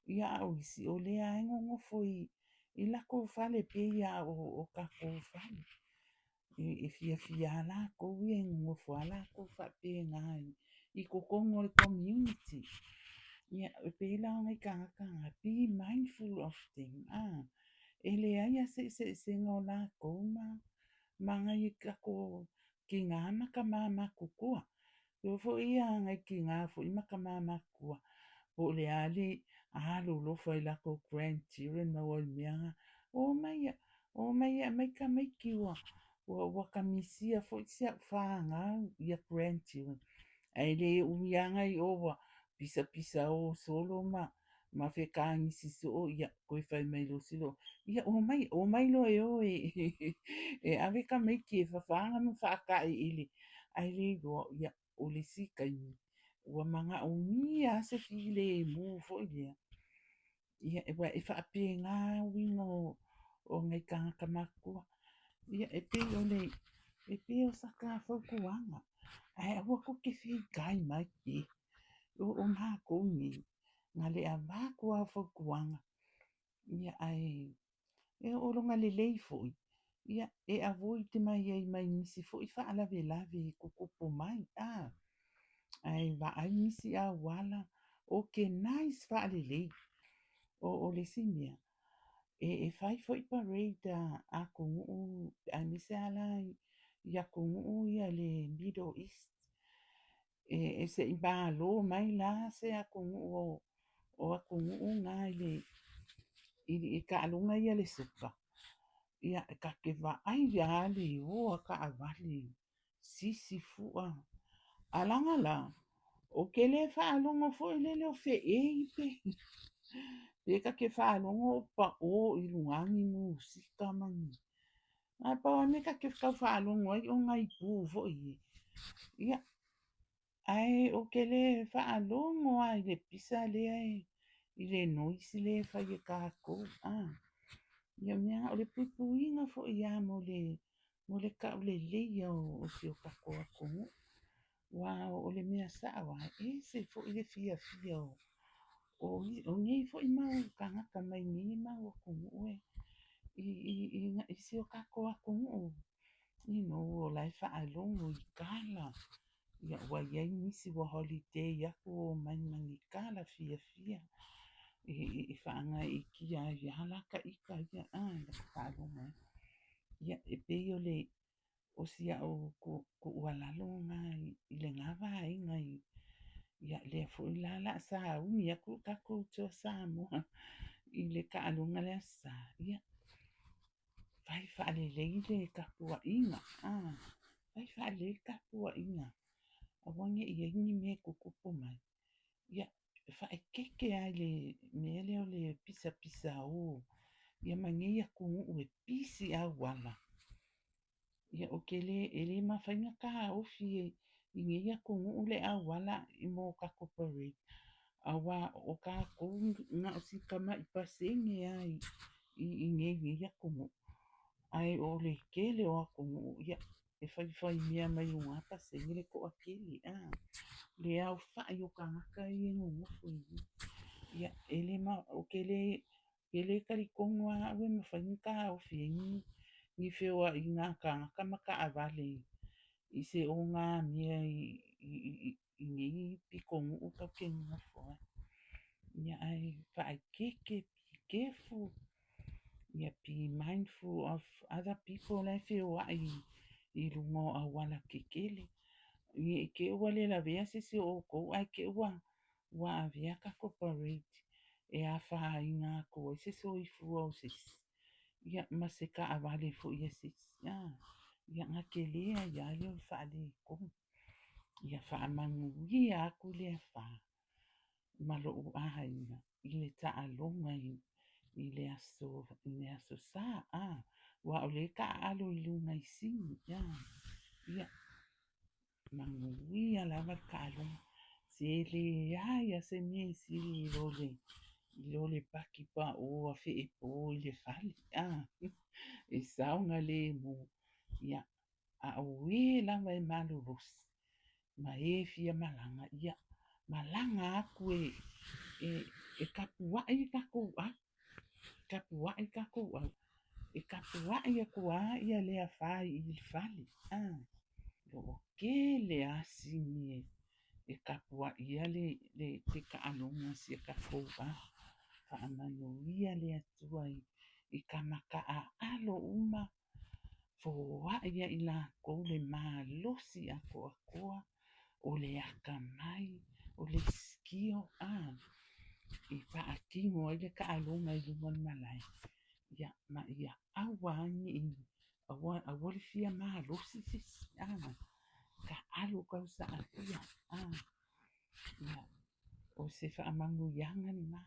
Ia, a o isi, o lea lava e nonofo i latou fale pei lava o tatou fale. E fiafia lava latou ia, e nonofo lava latou faapena i totonu o le community. Ia, e pei la o nai tagata na, be mindful of them. E leai lava se eseesega o latou ma nai tatou tina ma tama matutua. E oo foi ia nai tina foi ma tama matutua, po o le a le alolofa i latou grandchildren ma ua mea na, o mai e aumai tamaiti ua kamisia foi si au fanau, ia grandchildren. Ae le umi lava nai o ua pisapisa o solo ma fetagisi soo, ia toe fai mai loa sila, ia omai loa e o e ave tamaiti e fafaga ma faataeleele, ae le iloa, ia, o le isi taimi, ua manaomia lava se filemu foi lea. Ia, aua e faapena uiga o nai tagata matutua. Ia, e pei o sata fautuaga, ae aua tou te feitai mai e. O matou nei, na le avatu lava o fautuaga, ia, ae o lona lelei foi, ia, e avoid mai ai ma nisi foi faalavelave e tutupu mai, ae vaai nisi auala, organize faalelei. O le isi mea, e fai foi parade a atunuu, aemaise lava la i atunuu ia le Middle East. E se i malo mai la se atunuu o atunuu na i taaloga ia le soka, ia, ta te vaai lava le o a taavale sisi fua. A laga la, ou te le faalogo foi lele o feei pe ta te faalogo o pao i luga ni musika ma ni. Ae pau lava mea ta te tau faalogo ai o nai pu foi ia. Ia, ae ou te le faalogo lava i le pisa lea i le noise lea e fai e tatou. Ia, mea na, o le puipuiga foi lava mo le tauleleia o si o tatou atunuu. Aua o le mea sao lava, e ese foi le fiafia o nei foi mau tagata mai nei mau atunuu e i si o tatou atunuu. O la e faalogo i tala, ia, ua i ai nisi ua holiday atu ua omai ma ni tala fiafia e faagaeetia ai lava la ta ita ia i lata faalogo atu. Ia, e pei o si au tuualalo lena i lena vaega ia, lea foi la o le a sauni atu le tatou Toa Samoa i le taaloga le Aso Sa, ia, fai faalelei le tapuaiga, fai faalelei le tapuaiga, aua ne i i ai ni mea e tutupu mai. Ia. faaekeeke lava i le mea lea o le pisapisao ia ma nei atunuu e pisi auala. Ia ou te le, e le mafai ona taofi i nei atunuu le auala mo tatou parade, aua o tatou na o si tamai pasene lava i inei i nei atunuu, ae o le tele o atunuu, ia, e faifai mea mai luga pasene le toatele, a, le aofai o tagata ia e nonofo i i. Ia, e le ma, ou te le, te le talitonu lava au e mafai ona taofi ai ni feoaiga a tagata ma taavale i se ogamea i nei pitonuu tatou te nonofo ai. Ia ae faaeteete, be careful, ia be mindful of other people la e feoai i luga o auala tetele. Ne i te i ua le lavea se isi o outou ae te i ua avea tatou parade e afaina atu ai se soifua o se isi, ia ma se taavale foi a se isi. Ia ona tele ai lava lea o le faaletonu. Ia faamanuia atu le afa ma lou aiga i le taaloga i le aso i le aso Sa, aua o lea e taaalo i luga i Sini. Ia manuia lava le taaloga. Se leai lava se mea e sili i lo le i lo le paki paʻō a feepo i le fale, e saogalemu. Ia, a o e lava e malolosi ma e fia malaga, ia malaga atu e tapuai tatou au, tapuai tatou au, e tapuai atu lava ia le afa i le fale, a. O lo o tele lava sini e tapuaia le taaloga a si a tatou au. Faamanuia le Atua i tama taaalo uma, foai ia i latou le malosi atoatoa, o le atamai, o le skill e faatino ai le taaloga i luma o le malae, ia, ma ia aua lava ne i, aua, aua le fia malosi se isi, taalo tausaafia, ia, o se faamanuiaga lena.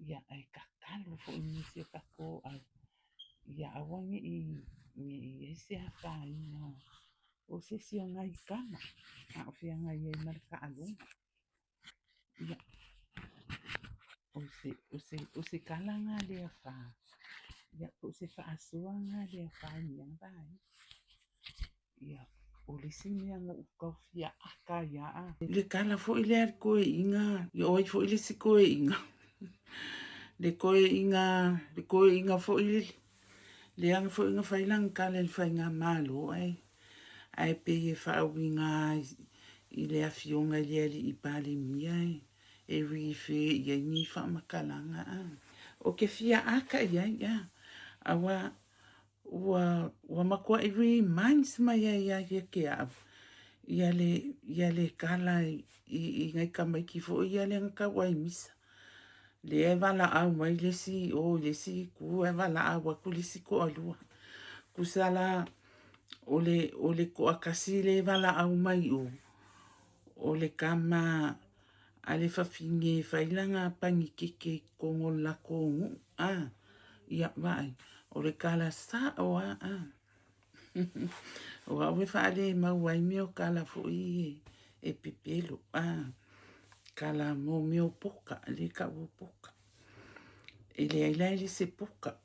Ia, ae tatalo foi mo si o tatou au, ia aua ne i i ai se afaina o se isi o nai tama a o feagai ai ma le taaloga. Ia, o se tala lena a le afa, ia, po o se faasoa lena a le afa i lena vaega. Ia, o le isi mea na ou tau fia aka ai lava, le tala foi lea a le toeaina, ia o ai foi le isi toeaina, le toeaina, le toeaina foi lea foi na fai lana tala i le faigamalo ae ae pei e faauiga i le afioga i le alii Palemia e refer i ai ni faamatalaga a. Ou te fia aka i ai, aua Ua, ua matuai reminds mai ai ia ia te au, ia le, ia le tala i, i nai tamaiti foi ia lea na tau ai misa. Lea e valaau mai le isi i o i le isi itu ae valaau atu le isi toalua. Tusa la o le, o le toatasi lea e valaau mai i o, o le tama a le fafine e fai lana panikeke i totonu o le latou nuu, a, ia, vaai, o le tala sa'o lava, a. O au e faalemau ai mea o tala foi ia e pepelo, a, tala mo mea o poka, lea e tau o poka. E leai la e le se poka,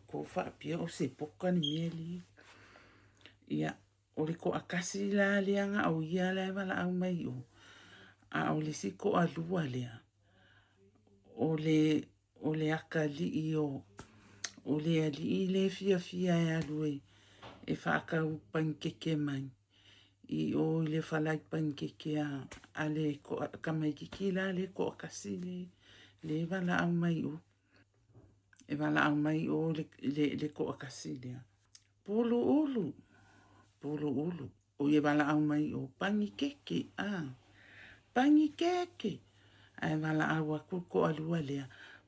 ko faapea o se poka le mea lea. Ia, O le toatasi la lea na o ia la e valaau mai i o, a o le isi toalua lea, o le, o le atalii o, o le alii lea e fiafia e alu e, e faatau panikeke mai i o i le falai panikeke a, a le tamaititi la lea e toatasi le, le e valaau mai i o. E valaau mai i o le, le, le toatasi lea. Puluulu, puluulu, oi e valaau mai o panikeke, a, panikeke, ae valaau atu le toalua lea,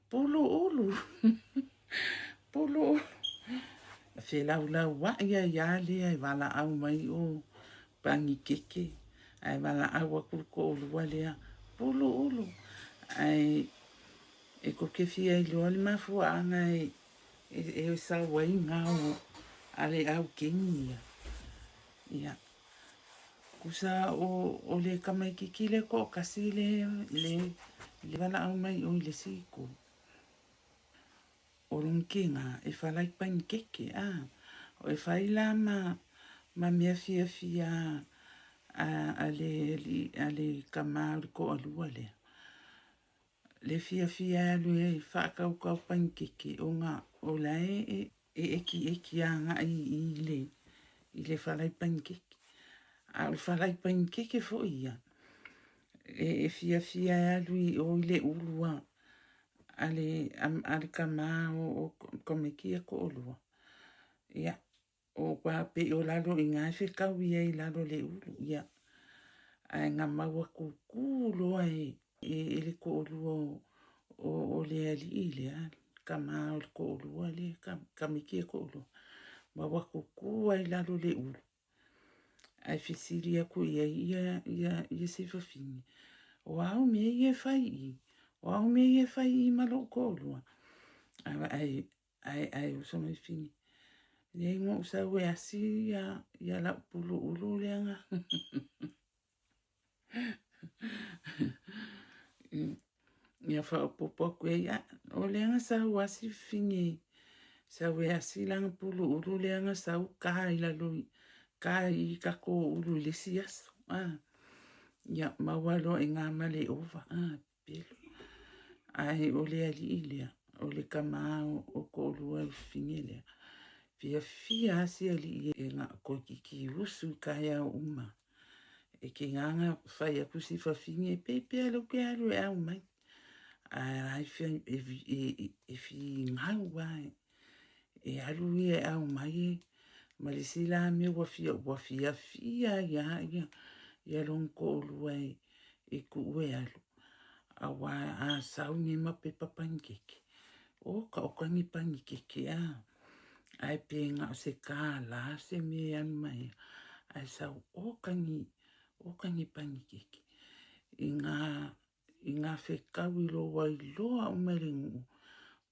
puluulu, puluulu. Felaulauai ai lava lea e valaau mai o panikeke, ae valaau atu le toalua lea, puluulu. Ae e koke fia iloa le mafuaaga e sau ai gao a le au keni ia. Ia, tusa o le tamaititi lea toatasi le valaau mai i o i le isi itu. O lona tina e falai panikeke, a. E fai la ma mea fiafia a le tama o le toalua lea. Le fiafia e alu e faatautau panikeke ona o la e etieti agai i le falai panikeke. A o le falai panikeke foi ia, e fiafia e alu i o i le ulu a le tama o tamaiti ia toalua. Ia, aua pei o lalo i ina e fetaui ai i lalo o le ulu, ia. Ae na maua tutu loa e le toalua o le alii lea, le tama o le toalua lea, tamaiti ia toalua, maua tutu lava i lalo o le ulu. Ae fesili atu i ai ia si fafine, o a au mea ia e fai i i? O a au mea ia e fai i i ma lou toalua? Ae oso mai fafine, leai na ou sau e asi ia lau pulu ulu lea na. Ia faaopoopo atu i ai, o lea na sau lava si fafine, sau e asi lana pulu ulu lea na sau ka i lalo, ka i tatou ulu i le isi aso. Ia maua loa i ina ma le ova. Pepelo. Ae o le alii lea, o le tama o toalua o le fafine lea, fiafia lava si alii e na toeitiiti usu i taeao uma. E tiga ona fai atu si fafine, pe pea o lea ou te alu e ao mai. Ae la e finau lava e alu ia e ao mai ma le isi la mea ua fiafia ai lava ia lona toalua e tuu e alu, aua a sau nei ma pepa panikeke, oka oka ni panikeke a, ae pe na o se $1 se mea e alu mai ai, ae sau oka ni panikeke. I ngā fetaui loa ua iloa uma e le nuu,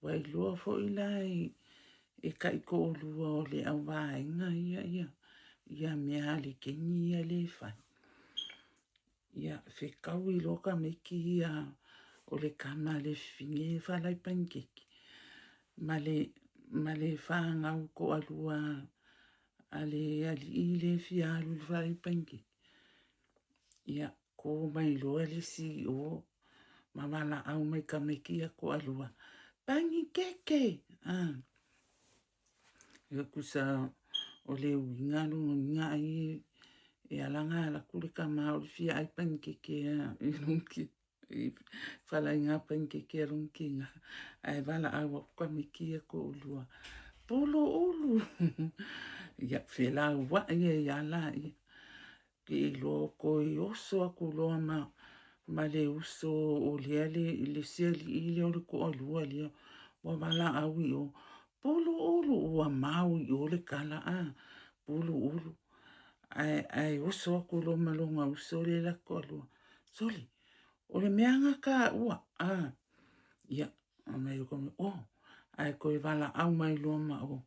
ua iloa foi la e taitoalua o le auvaega ia mea a le keni ia lea e fai. Ia fetaui loa tamaiti ia o le tama a le fafine e falai panikeke ma le fanau toalua a le alii lea e fia alu i le falai panikeke. Ia ko mai loa le isi i o ma valaau mai tamaiti ia toalua, panikeke! Ia tusa o le uiga lona uiga ai e ala ona alu atu le tama o le fia ai panikeke i falaiga panikeke a lona tina, ae valaau atu tamaiti ia toalua, pulu ulu! Ia felauai ai lava laia. Te iloa toe oso atu loa ma le uso o lea le isi alii lea o le toalua lea ua valaau i o, pulu ulu, ua mau i o le tala a, pulu ulu. Ae oso atu loa ma lona uso lea la toalua, sole, o le mea na taua, a, ia, mai o, ae toe valaau mai loa ma o,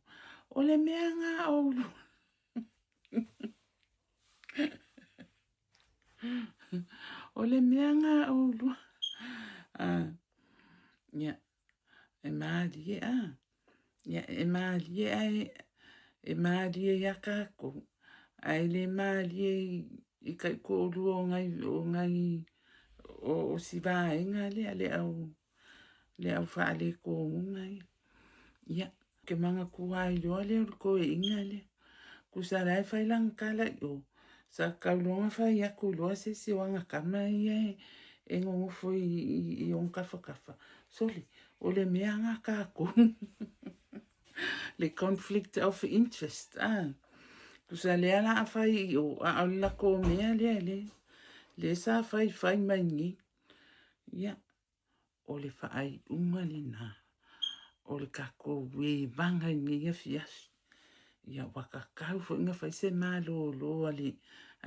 o le mea na oulua. O le mea na oulua. Ia, e malie a. Ia, e malie ae, e malie iā tātou. Ae le malie i taitoalua o nai, o si vaega lea, le au, le au faaletonuga ia. Ia, ou te manatua ai loa lea o le toeaina lea. Tusa la e fai lana tala i o, sa tatau loa ona fai atu loa se isi o ana tama ia e nonofo i ona tafatafa. Sole, o le mea na tātou. Le conflict of interest, ah. Tusa lea la a fai i o, a o le latou mea lea, lea sa fai fai mai nei. Ia, o le faaiuga lena o le tatou evaga i lenei afiafi. Ia ua tatau foi ona fai se malolo a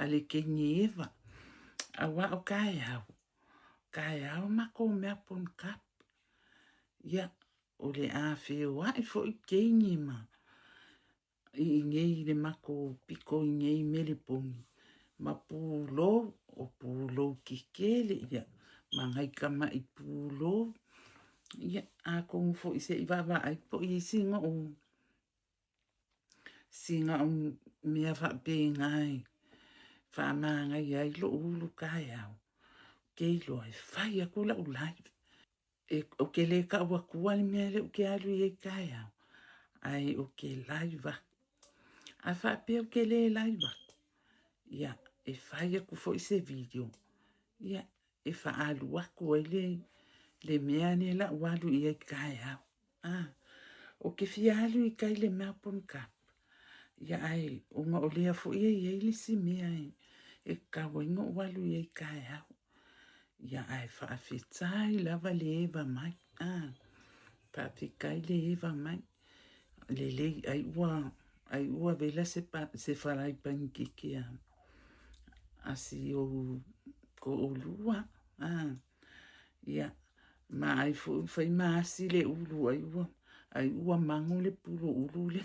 le Kenieva, aua o taeao. Taeao matou Melbourne Cup. Ia, o le a feoai foi teine ma i inei i le matou pito i inei i Meleponi ma pulou, o pulou tetele, ia, ma nai tamai pulou. Ia, atonu foi se i vaavaai po o i ai sina ou sina ou mea faapena e faamanaia ai lou ulu taeao, ou te iloa e fai atu lau live. E, ou te le tau atua le mea lea ou te alu i ai taeao, ae ou te live atu. A faapea ou te le live atu, ia, e fai atu foi se video, ia, e faaalu atu ai le, le mea lea la ua alu i ai taeao. Ah, ou te fia alu i tai le Melbourne Cup. Ia ae, ona o lea foi e i ai le isi mea e, e tatau ai ona ou alu i ai taeao. Ia ae faafetai lava le eva mai. Ah, faafetai le eva mai. Lelei, ai ua, ai ua vela se, pa, se falai panikeke a, a si ou to'olua. Ah, ia, ma ai foi fai ma asi le ulu ai ua, ai ua mago le pulo ulu le.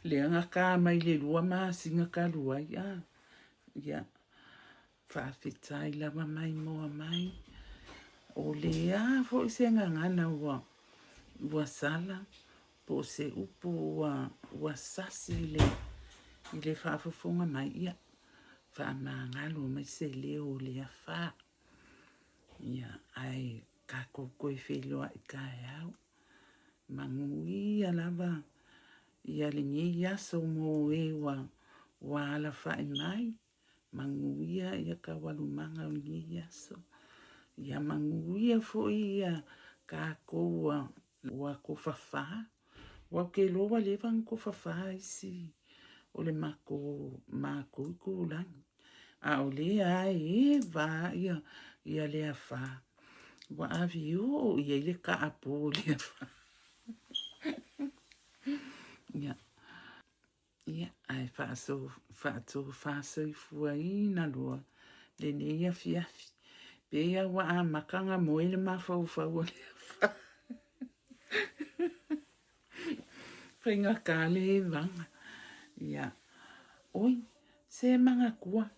Lea na ka mai le lua masina talu ai. Ah, ia, Faafetai lava mai moa mai. O lea foi se gagana ua ua sala po o se upu ua ua sasi i le i le faafofoga mai, ia faamagalo mai se leo o le afa. Ia ae tatou toe feiloai taeao. Manuia lava ia lenei aso mo e ua ua alafai mai. Manuia ia taualumaga o lenei aso. Ia manuia foi ia tatou ua, ua tofafa. Ua ou te iloa ua leva ona tofafa isi o le matou, matou itulagi. A o lea e eva ia, ia le afa. Ua ave oo i ai le kaapo o le afa. Ia. Ia, ae faatofasoifuaina loa lenei afiafi. Pei lava ua amata ona moe le mafaufau o le afa. Faigata le evaga. Ia, oi, se manatua,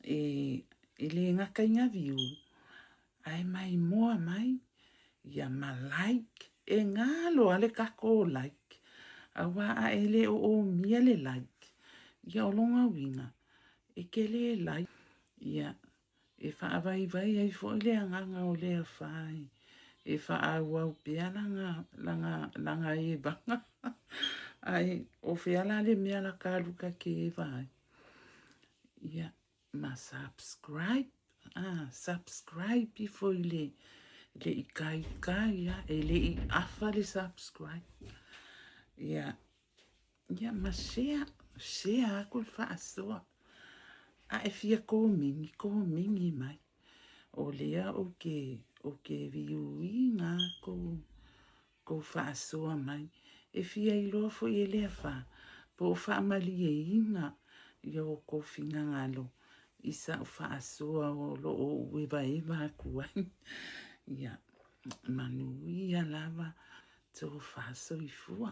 e, e le gata i ngā viu, ae maimoa mai, ia ma like, e galo lava le tatou like, aua a e le o omia le like, ia o lona uiga, e te le like, ia e faavaivai ai foi le agaga o le afa e faaauau pea lana, lana, lana evaga. Ae o fea la le mea la ta alu ta te eva ai? Ia, ma subscribe ah, subscribe ifo i le le ikaika ia e le i afa le subscribe ia ia ma share share aku le faasoa a e fia komeni komeni mai o lea ou te ou te viuiga kou kou faasoa mai, e fia iloa foi e le afa, po o faamalieina ia outou finagalo i sa'u faasoa o lo o ou evaeva atu ai. Ia, manuia lava tofa soifua.